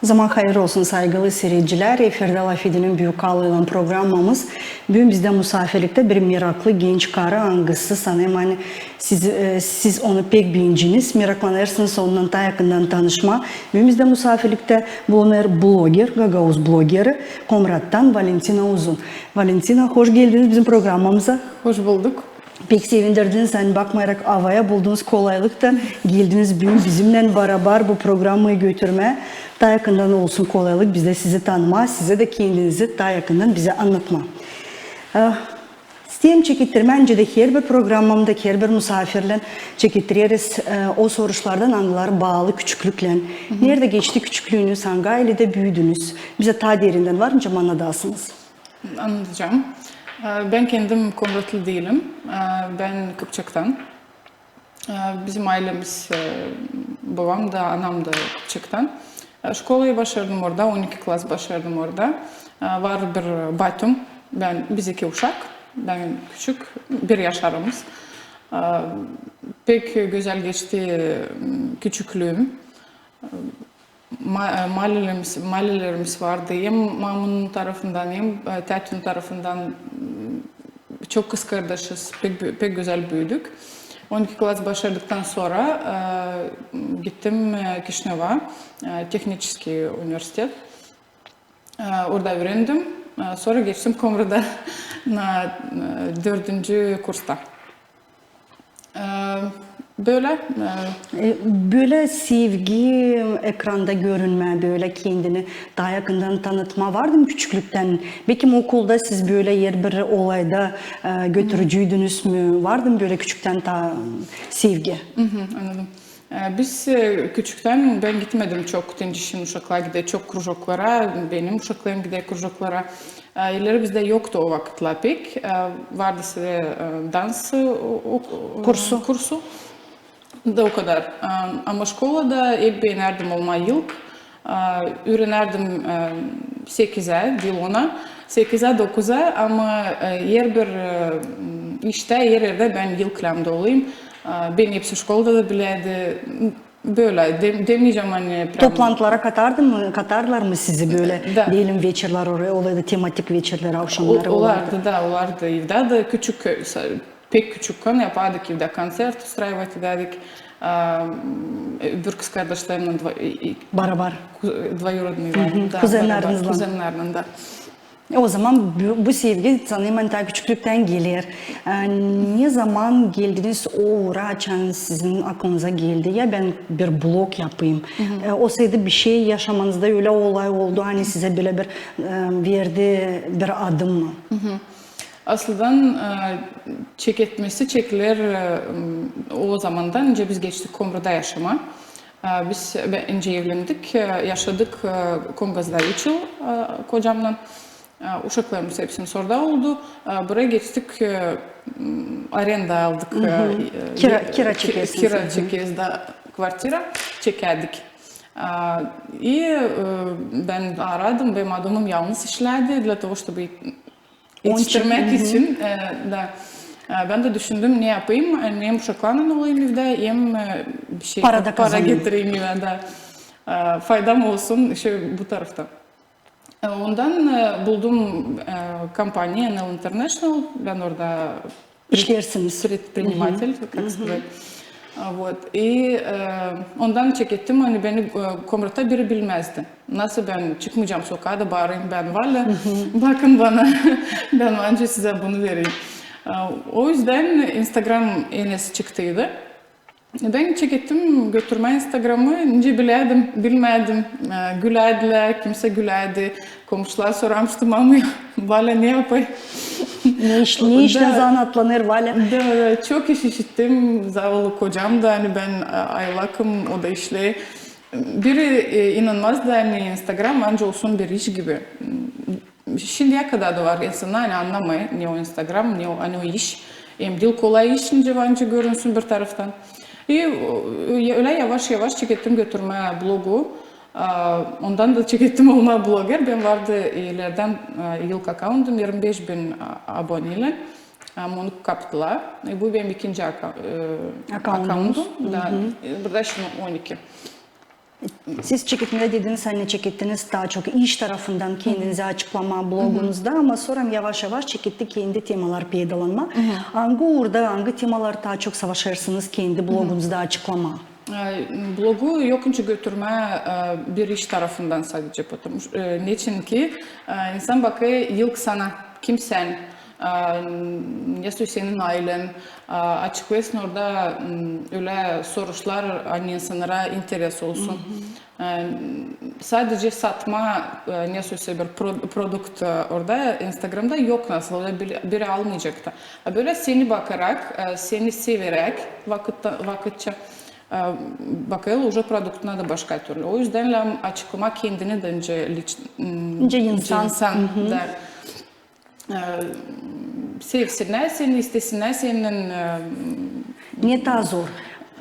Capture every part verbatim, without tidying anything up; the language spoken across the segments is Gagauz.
Zaman hayır olsun, saygılı siiredicilär. Efirdä LAFEDİ-nin Büük Alıylan programmamız. Büün bizdä musaafirliktä bir meraklı genç karı, angısı sanêrım, ani siz, e, siz onu pek beeneceniz, meraklanêrsınız onunnan taa yakından tanışmaa. Büün bizdä musaafirliktä bulunêr bloger, gagauz blogeri Komrattan Valentina Uzun. Valentina, hoş geldiniz bizim programmamıza. Hoş bulduk. Pek sevindirdiniz, ani bakmayarak avaya, buldunuz kolaylık da geldiniz büün bizimnän barabar bu programmayı götürmää, taa yakından olsun kolaylık bizdä sizi tanımaa, sizä dä kendinizi taa yakından bizä annatmaa. Eh, isteerim çekettirmää, nicä dä herbir programmamda, herbir musaafirlän çekettireriz, eh, o soruşlardan, angıları baalı küçüklüklän. Neredä geçti küçüklüünüz, angı ayledä büüdünüz? Bizä taa derindän var nicä annadasınız? Annadacam. E, bän kendim komratlı diilim. E, bän Kıpçaktan. E, bizim aylemiz, e, bobam da, anam da Kıpçaktan. E, şkolayı başardım orada, on iki klas başardım orada. E, var bir batüm, bän, biz iki uşak, bän küçük, bir yaş aramız. E, pek gözäl geçti, e, küçüklüüm. Ma-, e, malelerimiz, malelerimiz vardı. Hem mamunun tarafından, hem, e, tätünün tarafından, m, çok kızkardaşız. Pek, bü-, pek gözäl büüdük. On iki klas başardıktan sora, e, gittim, e, Kişinöva, e, tehniçeskiy universitet. E, orada üürendim. E, sora geçtim Komrada na, e, dördüncü kursta. E, bölä, e, E, bölä sevgi, ekranda görünmää, bölä kendini taa yakından tanıtmaa vardı mı küçüklüktän? Bekim okulda siz bölä herbir olayda, e, götürücüydünüz mü? Vardı mı bölä küçüktän taa, e, sevgi? Hı hı, annadım. E, biz, e, küçüktän bän gitmedim çok tencişin uşaklar gidä çok krujoklara, benim uşaklarım gidä krujoklara. E, ileri bizdä yoktu o vakıtlar pek. E, vardı sade, e, dans, e, o, o, kursu. Kursu. Da o kadar. E, ama şkolada hep beenärdim olmaa ilk. E, üürenärdim, e, sekizä, diil ona, sekizä, dokuzä, ama, e, herbir, e, iştä, her erdä bän ilk lääm da olayım. E, beni hepsi şkolada da bilärdi. Bölä, dem-, demeyecäm, ani prям. Toplantılara katardı mı, katardılar mı sizi bölä, deyelim, veçerlär oraya, olaydı tematik veçerlär, avşamnar olardı? Olardı da, olardı. Evdä dä küçük, e, sa-, pek küçükkän yapardık, evdä koncert устраивать edärdik. A, öbür kızkardaşlarımnan, barabar. Двоюродныйлär. Hı hı. Da, kuzenlerinizlän. Barabar, kuzenlerinän da. O zaman bu, bu sevgi sanêrım, ani taa küçüklüktän geler. E, ne zaman geldiniz o uura, açan sizin aklınıza geldi, ya bän bir blog yapayım? E, olsaydı bir şey yaşamanızda ölä olay oldu, ani sizä bölä bir, e, verdi bir adım mı? Asıldan, e, çeketmesi çekiler, e, o zamandan, nicä biz geçtik Komrada yaşamaa. E, biz, bän, nicä evlendik, e, yaşadık, e, Komgazda üç yıl, e, kocamnan. E, uşaklarımız hepsimiz orada oldu. E, buraya geçtik, e, m, arenda aldık. E, kira, e, kira çekersiniz. Kira çekeriz da, kvartira çekärdik. E, i, e, bän aradım, benim adamım yalnız işlärdi, для того, чтобы etiştirmäk için, e, da. E, bän dä düşündüm, ne yapayım, e, hem uşaklarlan olayım evdä, hem, e, bir şey para getireyim evä da. E, faydam olsun, şey, bu tarafta. E, ondan, e, buldum, e, kompaniya N L International, bän orada предприниматель, как сказать. Вот. И, e, ondan çekettim, ani beni, e, Komratta biri bilmäzdi. Nasıl bän çıkmayacam sokaa da baarayım, bän Valä, bakın bana, bän ancak sizä bunu vereyim. E, o üzdän Instagram enesi çıktıydı. Bän çekettim götürmää Instagramı, nicä bilärdim, bilmärdim. E, gülärdilär, kimsä gülärdä. Komuşular sorarmıştı, mama, Valä, ne yapay? Ne iş, ne işlän zanaatlanêr Valä? Da, da, çok iş işittim, zavallı kocam da, ani bän, e, aylakım, o da işley. Biri, e, inanmazdı, ani Instagram ancak olsun bir iş gibi. Şindiyä kadar da var insannar, ani annamêêr, ne o Instagram, ne o, ani o iş. Hem diil kolay iş, nicä var, nicä görünsün bir taraftan. I, o, ölä yavaş-yavaş çekettim götürmää blogu. A, ondan da çekettim olmaa bloger. Bän vardı ilerdän, a, ilk akauntum, irmi beş bin a-, aboneylän. Ama onu kaptılar. E, bu benim ikinci aka-, e, akauntum. Da, e, burada şindi on iki. Siz çeketmedä dediniz, ani çekettiniz taa çok iş tarafından kendinizi açıklamaa blogunuzda, ama sora yavaş-yavaş çeketti kendi temalar peydalanmaa. Angı uurda, angı temalar taa çok savaşêrsınız kendi blogunuzda açıklamaa? E, blogu yok nicä götürmää, e, bir iş tarafından sadece, потому что, e, neçin ki, e, insan bakêr ilk sana, kim sän, e, nesoy senin aylän, e, açıklêêrsın orada, m, ölä soruşlar, ani insannara interes olsun. E, sadece satmaa, e, nesoy bir pro-, produkt, e, orada Instagramda yok nasıl, ölä bir, biri almayacek ta. A bölä seni bakarak, e, seni severäk vakıtta-, vakıtça, e, bakêr uje produktuna da başka türlü. O üzdän lääzım açıklamaa kendini da nicä liç-, m, nicä insan. Da. E, sevsinnär seni, istesinnär seninnän, e, ne taa zor?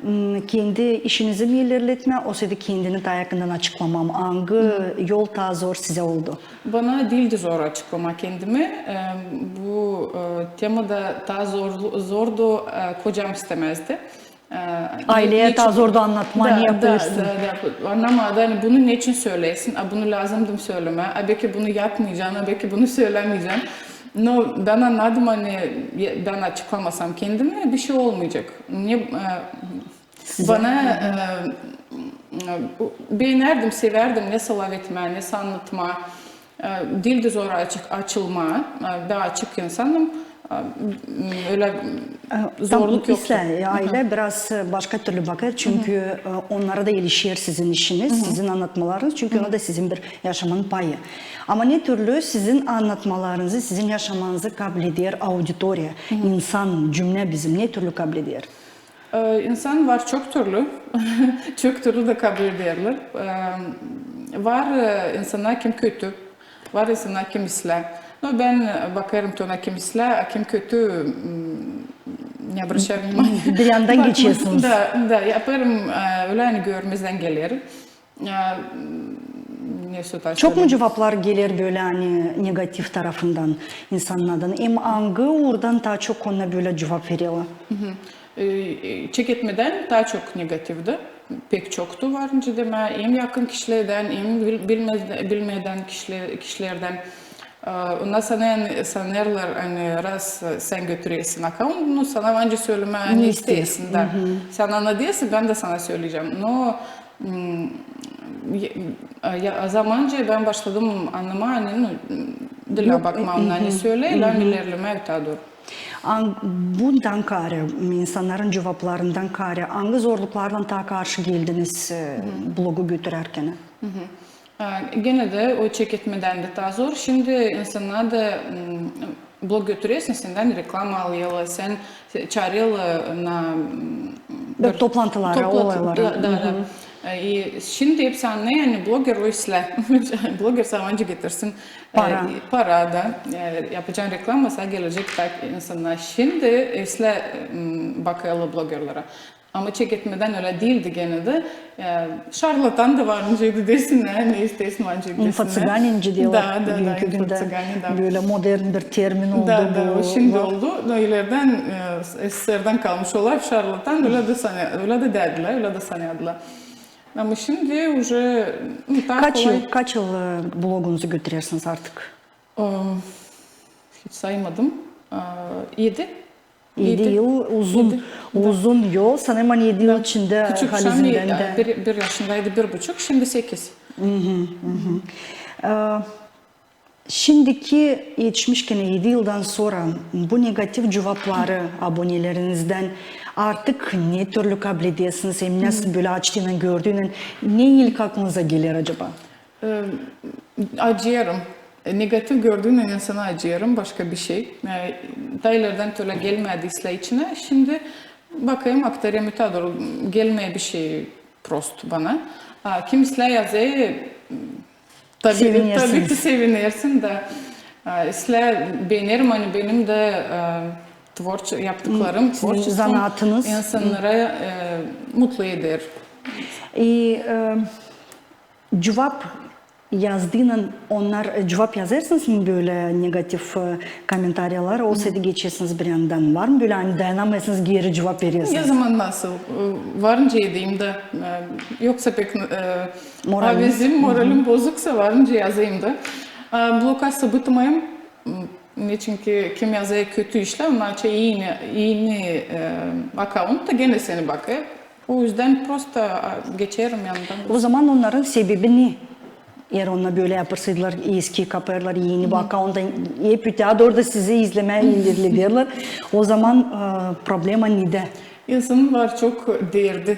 M, kendi işinizi mi ilerletmää, osa da kendini taa yakından açıklamaa? Angı yol taa zor sizä oldu? Bana diildi zor açıklamaa kendimi. E, bu, e, temada taa zor, zordu, e, kocam istämäzdi. E, ayleyä taa zordu annatmaa, da, ne yapêrsın. Da, da, da. Annamaadı, ani bunu neçin söleersin, a bunu lääzımdı mı sölemää, a beki bunu yapmayacan, a beki bunu sölemeycan. No bän annadım, ani bän açıklamasam kendimi, bişey olmayacek. Ne, e, bana, e, beenärdim, sevärdim nesä lafetmää, nesä annatmaa. E, diildi zor açık, açılmaa. E, taa açık insanım. E, m, ölä zorluk yoktu. Islää, e, aylä biraz, e, başka türlü bakêr, çünkü, e, onnara da ilişer sizin işiniz, sizin annatmalarınız, çünkü o da sizin bir yaşamanın payı. Ama ne türlü sizin annatmalarınızı, sizin yaşamanızı kableder auditoriya, insan, cümlä bizim ne türlü kableder? E, insan var çok türlü, çok türlü dä kablederlär. E, var, e, insannar, kim kötü, var insannar, kim islää. No bän, e, bakêrım, tona kim islää, a kim kötü, m, ne обращаю внимания. Bir yandan geçersiniz. Da, da, yapêrım, e, ölä, ani görmezdän gelerim. E, nesoy taa. Çok mu cuvaplar geler bölä, ani negativ tarafından insannardan? Hem angı uurdan taa çok ona bölä cuvap vererlär? E, e, çeketmedän taa çok negativdi. Pek çoktu, var nicä demää, hem yakın kişilerdän, hem bil-, bilme-, bilmedän kişilerdän. E, onnar sana, ani, sanêrlar, ani, raz sän götüresin akauntunu, sana var nicä sölemää, ne isteersin, da. Sän annadêrsın, bän dä sana söleyecäm. No, m, ya, zamanca bän başladım annamaa, ani, no, dilä bakmaa, ani söleerlär, hem ilerlemää ötää dooru. An-, bundan kaarä, insannarın cuvaplarından kaarä, angı zorluklarlan taa karşı geldiniz, e, blogu götürärkän? E, genä dä o çeketmedän dä taa zor. Şindi insannar da, m, blog götüresin, sendän reklama alêrlar, sän çaarêrlar na, m, bir toplantılara, olaylara. Da, da, da. E, şindi hepsi annêêr, ani bloger o islää. Bloger saancı getirsin, e, para. Para da, e, yapacan reklama, sana gelecek taa insannar. Şindi islää, m, bakêrlar blogerlara. Ama çeketmedän ölä diildi genä dä. E, şarlatan da var nicä deersin, ne isteersin, var nicä deersin. Инфо-цыгане nicä deerlär. Da, da, da, büünkü gündä. Bölä modern bir termin oldu bu. Da, da, o şindi oldu. No, ileridän, e, SSSR-dän kalmış olay, şarlatan, ölä dä sana-, ölä dä derdilär, ölä dä sanêrdılar. Ama şindi uje, m, taa kolay. Kaç yıl, kaç yıl, e, blogunuzu götürersiniz artık? O, hiç saymadım. A, edi. Edi yıl uzun, uzun yol. Sanêrım, ani edi yıl içindä halizdän dä. Küçük uşaam bir, bir yaşındaydı, bir buçuk, şindi sekiz. E, şindiki etişmişkän edi yıldan sora bu negativ cuvapları abonelerinizdän artık ne türlü kabledersiniz, hem nasıl bölä açtıynan, gördüynän, ne ilk aklınıza geler acaba? E, acıyêrım. E, negativ gördüynän insana acıyêrım, başka bişey. E, taa ileridän tölä gelmärdi islää içinä. Şindi bakêrım, aktarêrım ötää dooru, gelmeer bişey prost bana. A, kim islää yazêr, tabii, tabii ki sevinersin da. A, islää beenerim, ani benim dä, e, tvorçe-, yaptıklarım, tvorçestvom insannarı, e, mutlu eder. E, e, Cuvap yazdıynan onnar, e, cuvap yazêrsınız mı bölä negativ, e, komentariyalar, olsaydı geçersiniz bir yandan? Var mı bölä, ani dayanamêêrsınız, geeri cuvap verersiniz? Ne zaman nasıl? E, varınca edeyim da, e, yoksa pek, e, moralim bozuksa, varınca yazayım da. E, bloga sıbıtmayım. Neçinki kim yazêr kötü işlär, onnar açêr eni, eni, e, akaunt da genä seni bakêr. O üzdän prosta, a, geçerim yanından. O zaman onnarın sebebi ne? Eer onnar bölä yapêrsaydılar, eski kapêêrlar, eni bir akaunt, hep ötää dooru da sizi izlemää ilerlederlär. O zaman, e, problema nedä? İnsanın var çok derdi.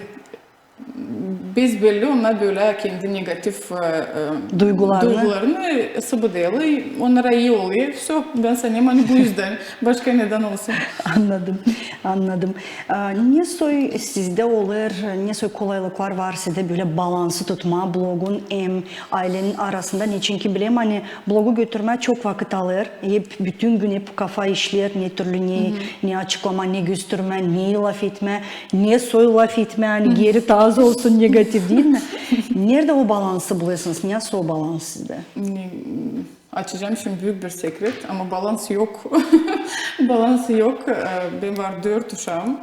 Bezbelli, onnar bölä kendi negativ, e, e, duygularını sıbıdêrlar. Onnara ii olêr. Всё, bän sanêrım, ani bu üzdän. Başka nedän olsun? Annadım, annadım. E, ne soy sizdä olêr, ne soy kolaylıklar var sizdä bölä balansı tutmaa blogun hem aylenin arasında? Neçinki bilerim, ani blogu götürmää çok vakıt alêr. Hep bütün gün hep kafa işleer, ne türlü ne, ne açıklamaa, ne göstermää, ne lafetmää, ne soy lafetmää, ani geeri taa az olsun negativ, diil mi? Neredä o balansı bulêrsınız? Nasıl o balans sizdä? Açacam şindi büük bir sekret, ama balans yok. Balans yok. E, benim var dört uşaam.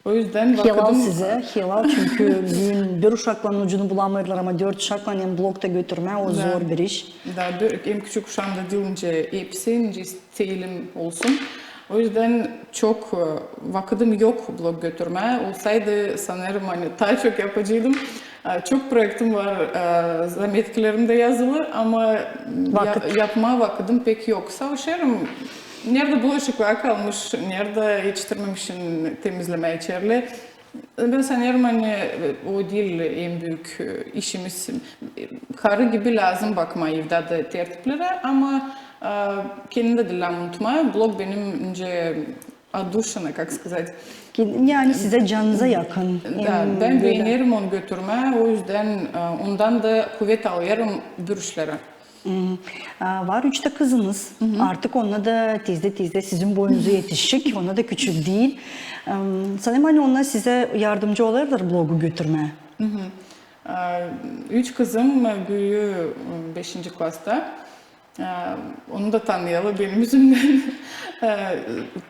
O üzdän helal vakıdım sizä, helal, çünkü büün bir uşaklan ucunu bulamêêrlar, ama dört uşaklan hem blog da götürmää, o zor bir iş. Da, hem küçük uşaam da diil, nicä hepsi, nicä isteerim olsun. O üzdän çok, e, vakıdım yok blog götürmää. Olsaydı, sanêrım, ani taa çok yapaceydım. E, çok proektim var, e, zametkilerimdä yazılı, ama yapmaa vakıdım pek yok. Savaşêrım, neredä bulaşıklar kalmış, neredä etiştirmemişin temizlemää içerlii. Bän sanêrım, ani, e, o diil en büük, e, işimiz. E, karı gibi lääzım bakmaa evdä dä tertiplerä, ama, e, kendini dä diil unutmaa. Blog benim, nicä, отдушина, как сказать. Yani sizä canınıza yakın. Da, bän beenerim onu götürmää, o üzdän, e, ondan da kuvet alêrım bir işlerä. Var üç tä kızınız. Artık onnar da tez-tez sizin boyunuza etişecek. Onnar da küçük diil. Sanêrım, ani onnar sizä yardımcı olêrlar blogu götürmää. Üç kızım, e, büüyü, e, beşinci klasta. E, onu da tanıyêrlar benim üzümdän. E,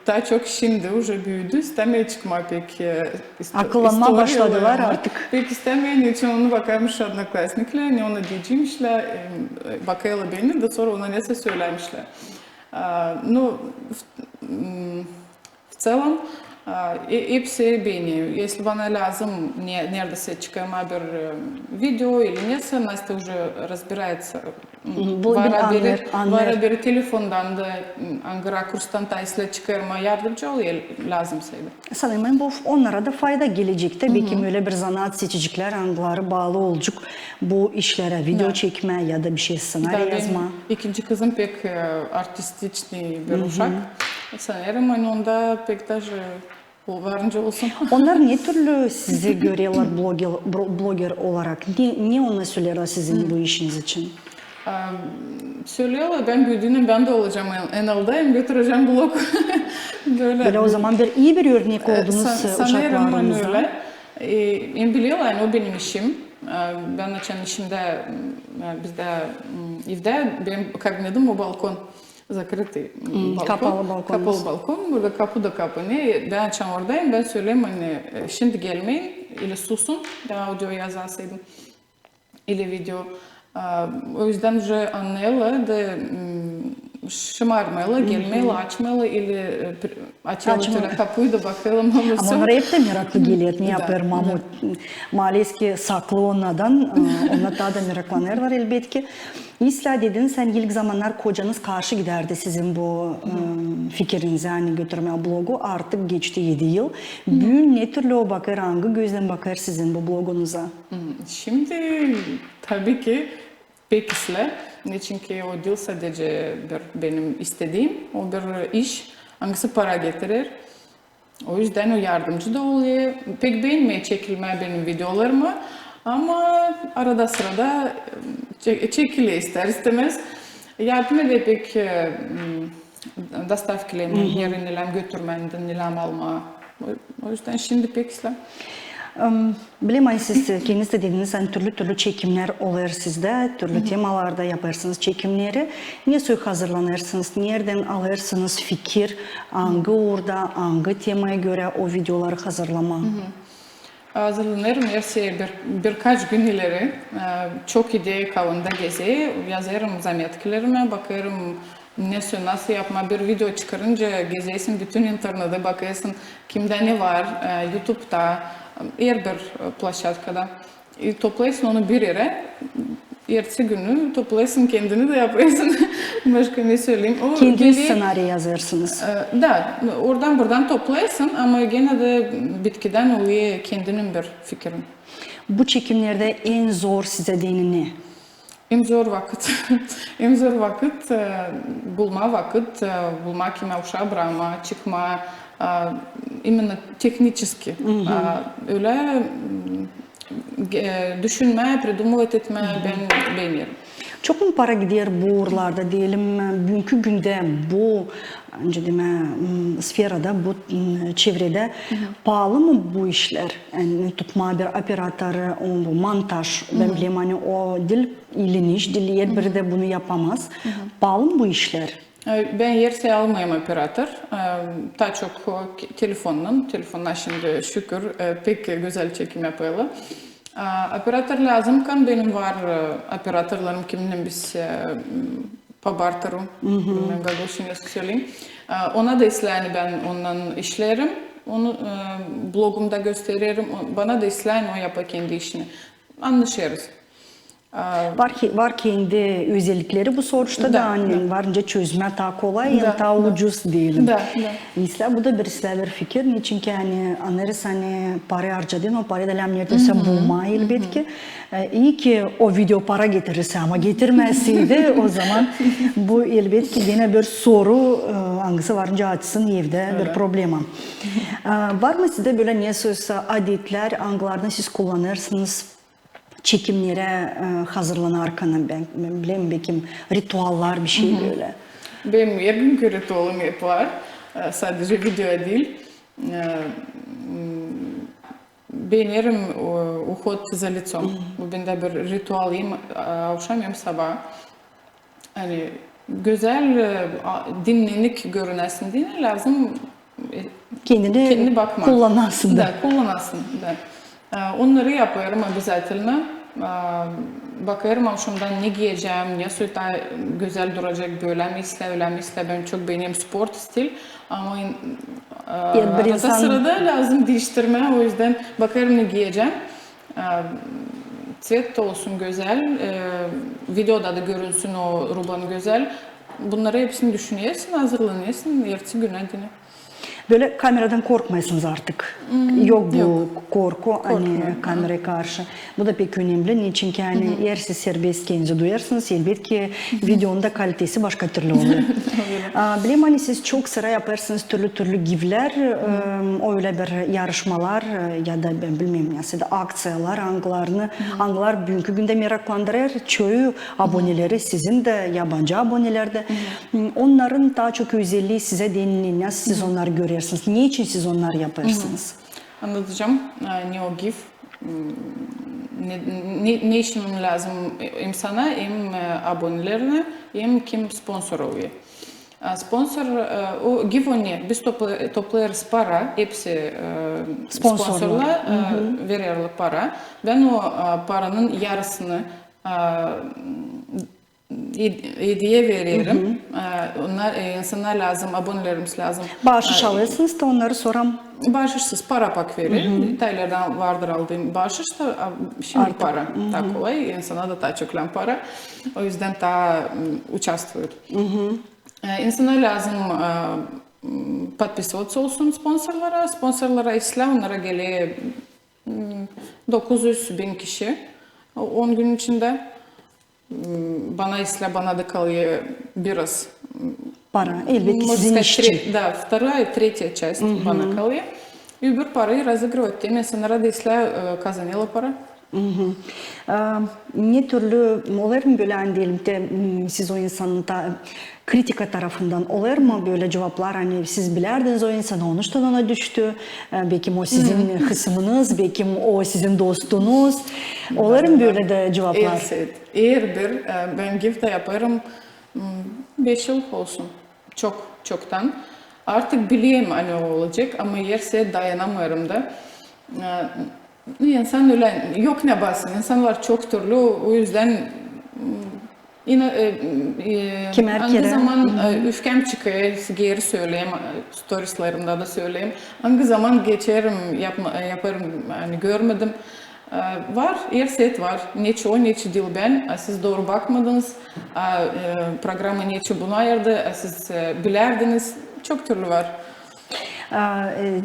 taa çok şindi uje büüdü, istämeer çıkmaa pek, e, isto-, istoriyalarına. Akıllanmaa başladılar artık. Pek istämeer, neçin onu bakarmış odnoklasnikleri, ne ona deyecäymişlär, e, bakêrlar beni, da sora ona nesä sölämişlär. E, nu, в целом, e, hepsi beeneer. Если bana lääzım ne-, neredäsä çıkarmaa bir, e, video ili nesä, Настя уже разбирается. Var haberi telefondan da, angı rakurstan da islää çıkarmaa, yardımcı olêr, lääzımsaydı. Sanêrım, bu onnara da fayda gelecektä. Beki ölä bir zanaat seçeceklär, angıları baalı olacek bu işlerä, video çekmää ya da bir şey, sţenariy yazmaa. Ikinci kızım pek, e, artistiçnıy bir uşak. Sanêrım, ani onda pek даже varınca olsun. Onnar ne türlü sizi görerlär bloger, blo-, bloger olarak? Ne, ne onnar söleerlär sizin bu işiniz için? E, söleerlär, bän büüdüynän bän dä olacam en, en alda hem götürecäm blog. Bölä. Bölä o zaman bir ii bir örnek oldunuz uşaklarınıza. Sanêrım, ani ölä. E, hem bilerlär, ani o benim işim. E, bän açan işimdä, e, bizdä, m, evdä, benim kabinetim o balkon. Закрытый, м, балкон. Kapalı balkon. Kapalı balkon, burada kapu da kapanêr. Bän açan oradayım, bän söleerim, ani, e, şindi gelmeyin, ili susun, bän audio yazasaydım, ili video. E, o üzdän uje annêêrlar da, m, şımarmêêrlar, gelmeerlär, açmêêrlar, ili, e, açêrlar kapuyu da bakêrlar, ama onnar hep dä meraklı geler, ne yapêr mamu. Maalesef ki saklı onnadan, e, onnar taa da meraklanêrlar, elbetki. İslää dedin sän, ilk zamannar kocanız karşı gidärdi sizin bu, e, fikirinizä, ani götürmää blogu. Artık geçti edi yıl. Büün ne türlü o bakêr, angı gözdän bakêr sizin bu blogunuza? Şindi, tabii ki, pek islää. Neçinki o diil sadece bir benim istediim, o bir iş, angısı para getirer. O üzdän o yardımcı da olêr. Pek beenmeer çekilmää benim videolarımı, ama arada-sırada çe-, çekiler ister-istemez. Yardım eder pek, e, m, доставкилär, nereyi, nereyi götürmää, nereyi almaa. O, o üzdän şindi pek islää. Em, bilerim, ani siz kendiniz dä dediniz, ani türlü-türlü çekimnär olêr sizdä, türlü temalarda yapêrsınız çekimneri. Nesoy hazırlanêrsınız, neredän alêrsınız fikir, angı uurda, angı temaya görä o videoları hazırlamaa? Hazırlanêrım, hersi bir, birkaç gün ileri. E, çok ideya kafamda gezer, yazêrım zametkilerimä, bakêrım, nesoy, nasıl yapmaa. Bir video çıkarınca gezersin bütün interneti, bakêrsın, kimdä ne var, e, YouTube'da, herbir, e, ploşadkada. E, toplêêrsın onu bir erä, ertesi günü toplêêrsın kendini dä yapêrsın. Başka ne söleyim? Kendiniz sţenariy yazêrsınız? E, da, oradan-burdan toplêêrsın, ama genä dä bitkidän olêr kendinin bir fikirin. Bu çekimnerdä en zor sizä deyni ne? En zor vakıt. En zor vakıt, e, bulmaa vakıt, e, bulmaa kimä uşaa brakmaa, çıkmaa, e, именно технически. E, ölä, m, e, düşünmää, придумывать etmää bän beenerim. Çok mu para gider bu uurlarda, deyelim, büünkü gündä bu, ancak demää, m, sferada, bu, m, çevredä paalı mı bu işlär? Yani tutmaa bir operatoru, o, bu montaj, bän bilerim, ani o diil ilin iş, diil herbiri dä bunu yapamaz. Paalı mı bu işlär? E, bän hersi almêêrım operator. E, taa çok, e, telefonnan. Telefonnar şindi, şükür, e, pek gözäl çekim yapêrlar. E, operator lääzımkan, benim var, e, operatorlarım, kinnän biz, e, m, по бартеру, bilmeerim, gagauzça nasıl söleyim. E, ona da islää, ani bän ondan işleerim. Onu, e, blogumda göstererim. O, bana da islää, ani o yapa kendi işini. Annaşêrız. Var ki, var kendi özellikleri bu soruşta da, ani varınca çözmää taa kolay, hem taa ucuz deyelim. Da, da. Mesela bu da bir islää bir fikir, neçin ki, ani annêêrız, ani para harcadın, o parayı da lääzım neredäsä bulmaa, elbetki. E, ii ki o video para getirirsä, ama getirmäseydi, o zaman bu, elbetki, genä bir soru, e, angısı varınca açsın evdä bir problema. E, var mı sizdä bölä nesoysa adetlär, angılarını siz kullanêrsınız çekimnerä, e, hazırlanarkan, bän, bän bilerim, bekim rituallar, bir şey bölä. Benim hergüünkü ritualım hep var. E, sadecä video diil. E, m, beenerim, o, уход за лицом. Bu bendä bir ritual, hem, e, avşam, hem sabaa. Ani gözäl, e, a, dinnenik görünäsin deyni lääzım, e, kendini bakmaa. Kullanasın da. Da, kullanasın da. E, onnarı yapêrım обязательно. E, bakêrım avşamdan ne giyecäm, nesoy taa gözäl duracek, bölä mi islää, ölä mi islää. Bän çok beenerim sport stil, ama, e, arada-sırada lääzım diiştirmää, o üzdän bakêrım, ne giyecäm. E, цвет olsun gözäl, e, videoda da görünsün o ruban gözäl. Bunnarı hepsini düşünersin, hazırlanêrsın ertesi günä deyni. Bölä kameradan korkmêêrsınız artık. Yok bu korku, ani kameraya karşı. Bu da pek önemli. Neçin ki, ani hersi serbest kendinizi duyêrsınız, elbetki, videonun da kalitesi başka türlü olêr. A, bilerim, ani siz çok sıra yapêrsınız türlü-türlü giflär, e, ölä bir yarışmalar, e, ya da, bän bilmeerim, ya da akţiyalar, angılarını, angılar büünkü gündä meraklandırêr çoyu aboneleri, sizin dä, yabancı aboneleri dä. Onnarın taa çok özellii sizä deyni ne, nasıl siz onnarı görersiniz, neçin siz onnarı yapêrsınız? Annadacam, e, ne o gif, m, ne, ne, neçin lääzım hem sana, hem, e, abonelerinä, hem kim sponsor olêr. E, sponsor, e, o gif o ne, biz topla-, toplêêrız para, hepsi, e, sponsorlar, e, vererlär para. Bän o, e, paranın yarısını, e, ed-, ediye vererim. E, onnar, e, insannar lääzım, abonelerimiz lääzım. Baaşış alêrsınız da onnarı sora. Baaşışsız, para pak vererim. Taa ileridän vardır aldığım baaşış da, a, şindi para. Taa kolay, insana da taa çok lääzım para. O üzdän taa, m, участвуют. E, insana lääzım, e, m, подписываться olsun sponsorlara. Sponsorlara islää, onnara geler, m, dokuz üz, bin kişi on gün içindä. M, bana islää, bana da kalêr biraz, m, para, elbetki, sizin işçi. Да, вторая, третья часть bana kalêr. Öbür parayı разыгрывать eterim, insannara da islää, e, kazanêrlar para. Hı hı. E, ne türlü, olêr mı bölä, ani deyelim te, m, siz o insanın ta, kritika tarafından, olêr mı bölä cuvaplar, ani siz bilärdiniz o insanı, onuştan ona düştü, e, bekim o sizin hısımınız, bekim o sizin dostunuz. Olêr mı bölä dä cuvaplar? Elbet. Eer bir, e, bän gifta yapêrım, m, beş yıl olsun. Çok, çoktan. Artık bilerim, ani o olacek, ama eer sä dayanamêêrım da. E, insan ölä, yok ne baksın, insannar çok türlü, o üzdän, m, ina-, e, e, kimär kerä angı zaman, e, üfkäm çıkêr, geeri söleerim, e, storislärımda da söleerim. Angı zaman geçerim, yapma-, e, yapêrım, ani görmedim. E, var, eer sä var. Neçi o, neçi diil bän, a siz dooru bakmadınız, a, e, programma neçi bunu ayırdı, a siz, e, bilärdiniz. Çok türlü var. A, e,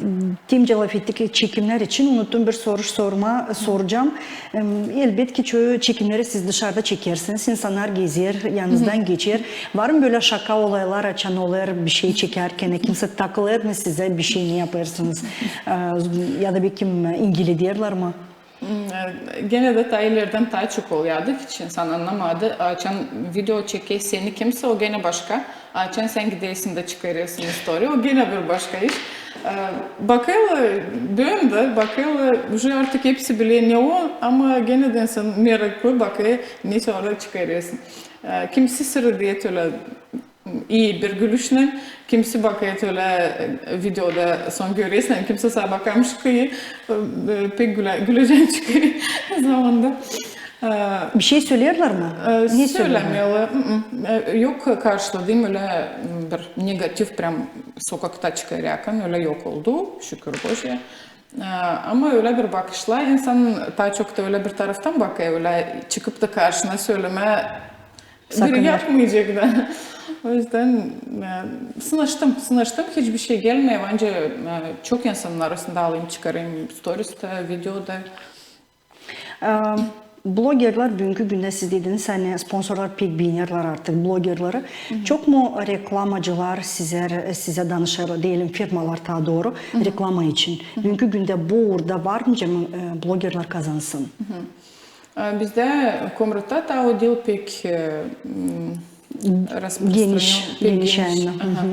temcä lafettik çekimnär için, unuttum bir soruş sormaa, soracam. Em, elbetki, çoyu çekimneri siz dışarda çekersiniz, insannar gezer, yanınızdan geçer. Var mı bölä şaka olaylar, açan olêr bişey çekärkän, kimsä takılêr mı sizä, bişey ne yapêrsınız? E, ya da bekim, e, ingiledärlär mı? M, e, genä dä taa ilerdän taa çok olêrdı, hiç insan annamadı. Açan video çeker seni kimsä, o genä başka. Açan sän gidersin da çıkarêrsın istoriya, o genä bir başka iş. E, bakêrlar, bän dä bakêrlar, uje artık hepsi biler ne o, ama genä dä insan meraklı bakêr, ne sora çıkarêrsın. E, kimisi sırêêr ölä ii bir gülüşnän, kimisi bakêr ölä, e, videoda sän görersin, kimisi sä bakarmış ki, e, pek gülä-, gülecän çıkêr zamanda. E, bişey söleerlär mı? E, ne söleerlär? Sölämeerlär. M-m. E, yok karşıladım ölä bir negativ, прям sokakta çıkararkan, ölä yok oldu, şükür Boža. E, ama ölä bir bakışla, insan taa çok da ölä bir taraftan bakêr, ölä çıkıp da karşına sölemää biri yapmayacek da. O üzdän, e, sınaştım, sınaştım, hiç bişey gelmeer. Bence, e, çok insanın arasında alayım, çıkarayım storislär, videoda. E, blogerlär büünkü gündä, siz dediniz, ani sponsorlar pek beenerlär artık blogerleri. Çok mu reklamacılar sizä, sizä danışêrlar, deyelim, firmalar taa dooru, reklama için? Büünkü gündä bu uurda var nicä mı, e, blogerlär kazansın? E, bizdä Komratta taa o diil pek, e, m, распространён, geniş, pek geniş. Aha.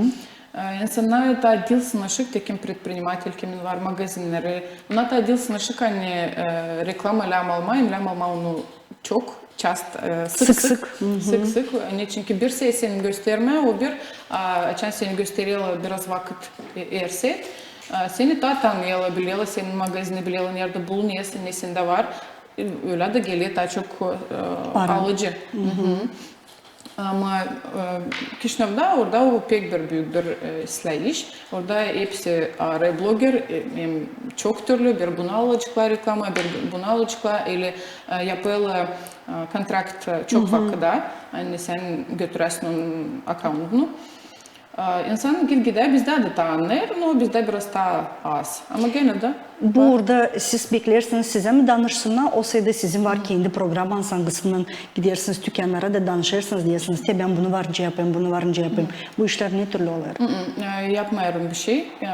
E, insannar taa diil sınaşık, te kim предприниматель, kimin var magazinneri. Onnar taa diil sınaşık, ani, e, reklama lääm almaa, hem lääm almaa onu çok часто, e, sık-sık. Sık-sık. Sık-sık. Çünkü bir sä seni göstermää, o bir, a, açan seni göstererlär biraz vakıt, e, eer sä, a, seni taa tanıyêrlar, bilerlär senin magazini, bilerlär neredä bulunêrsın, ne sendä var. Ölä dä geler taa çok, e, alıcı. Ama, e, Kişinövda orada o pek bir büük bir, e, islää iş. Orada hepsi arêêr bloger, e, hem çok türlü, bir bunu alaceklar reklama, bir bunu alaceklar, ili, e, yapêrlar, e, kontrakt, e, çok vakıda, ani sän götüräsin onun akauntunu. E, insan git-gidä, bizdä dä taa annêêr, no bizdä biraz taa az. Ama genä dä bu uurda siz beklersiniz, sizä mi danışsınnar, osaydı sizin var kendi programmanız, angısınnan gidersiniz tükannara da danışêrsınız, deersiniz, te bän bunu var nicä yapayım, bunu var nicä yapayım. Bu işlär ne türlü olêr? E, yapmêêrım bişey. E,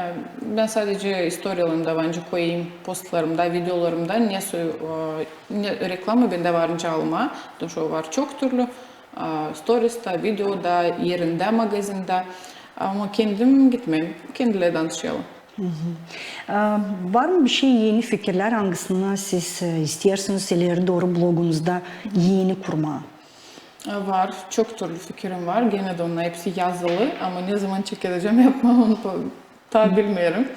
bän sadecä istoriyalarımda var nicä koyêrım, postlarımda, videolarımda, ne soy, e, ne reklama bendä var nicä almaa, потому что var çok türlü. A, storislär, videoda, erindä, magazindä. Ama kendim gitmeerim. Kendileri danışêrlar. A, var mı bişey eni fikirlär, angısını siz, e, isteersiniz ileri dooru blogunuzda eni kurmaa? A, var. Çok türlü fikirim var. Genä dä onnar hepsi yazılı. Ama ne zaman çekedecäm yapmaa, onu taa bilmeerim.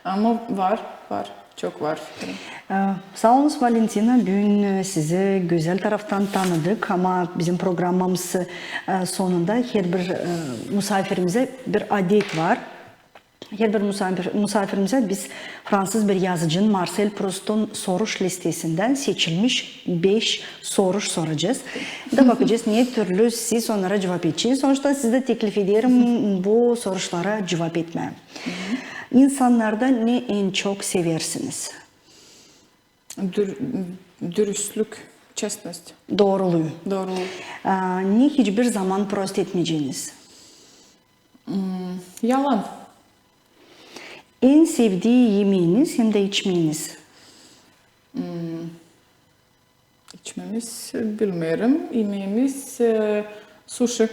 Ama var, var. Çok var fikirim. E, saa olunuz, Valentina. Büün, e, sizi gözäl taraftan tanıdık, ama bizim programmamız, e, sonunda herbir, e, musaafirimizä bir adet var. Herbir musaafir-, musaafirimizä biz fransız bir yazıcının Marsel Prustun soruş listesindän seçilmiş beş soruş soracez. Da bakacez, ne türlü siz onnara cuvap edeceniz. Sonuçta sizi dä teklif ederim bu soruşlara cuvap etmää. İnsannarda ne en çok seversiniz? Dür-, dürüstlük, честность. Dooruluu. Dooruluu. A, ne hiçbir zaman prost etmeyeceniz? Hmm, yalan. En sevdii yemeeniz hem dä içmeeniz? Hmm. İçmämiz, bilmeerim, imeemiz e, suşi.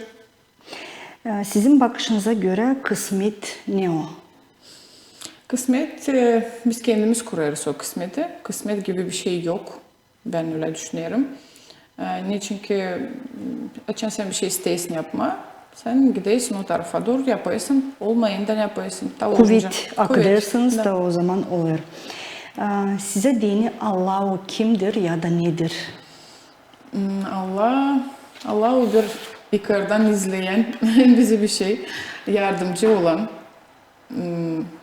E, Sizin bakışınıza görä kısmet ne o? Kısmet, e, biz kendimiz kurêrız o kısmeti. Kısmet gibi bir şey yok. Bän ölä düşünerim. E, Neçinki açan sän bir şey isteersin yapmaa, sän gidersin o tarafa dooru, yapêrsın, olmayın da yapêrsın. Kuvet akıdêrsınız da o zaman olêr. E, Sizä deyni Allah o kimdir ya da nedir? Allah, Allah o bir yukardan izleyän bizi bir şey, yardımcı olan.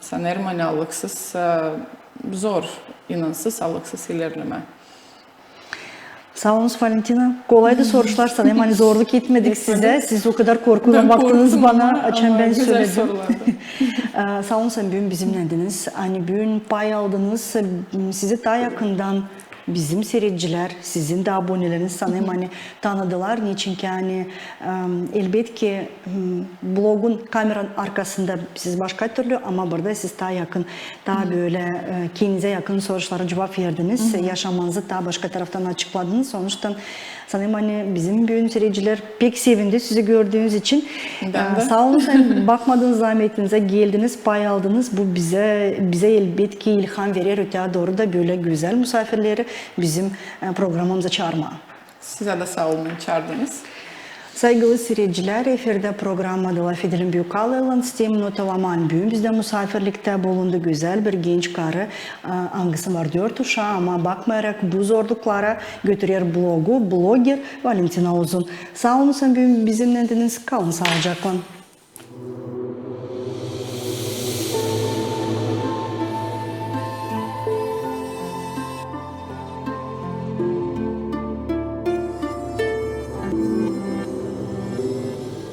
Sanêrım, ani Allahsız zor, inansız, Allahsız ilerlemää. Saa olunuz, Valentina. Kolaydı soruşlar, sanêrım, ani zorluk etmedik sizä. Siz o kadar korkuylan baktınız bana, açan bän söledim. Saa olun, ani büün bizimnädiniz, ani büün pay aldınız, sizi taa yakından bizim siiredicilär, sizin dä aboneleriniz, sanêrım, ani tanıdılar. Neçinki ani elbetki blogun kameranın arkasında siz başka türlü, ama burada siz taa yakın, taa bölä kendinizä yakın soruşlara cuvap verdiniz, yaşamanızı taa başka taraftan açıkladınız. Onuştan sanêrım, ani bizim büün siiredicilär pek sevindi sizi gördüünüz için. Saa olun, ani bakmadınız zaametinizä, geldiniz, pay aldınız. Bu bizä, bizä elbetki ilham verer öteyä dooru da bölä gözäl musaafirleri bizim programamıza çaarmaa. Sizä dä saa olun, çaardınız. Saygılı siiredicilär, efirdä programma Lafedelim Büük Allaylan. İsteerim notalamaa, ani büün bizdä musaafirliktä bulundu gözäl bir genç karı, angısı var dört uşaa, ama bakmayarak bu zorluklara, götürer blogu, bloger Valentina Uzun. Saa olun, ani büün bizimnädiniz, kalın saalıcaklan.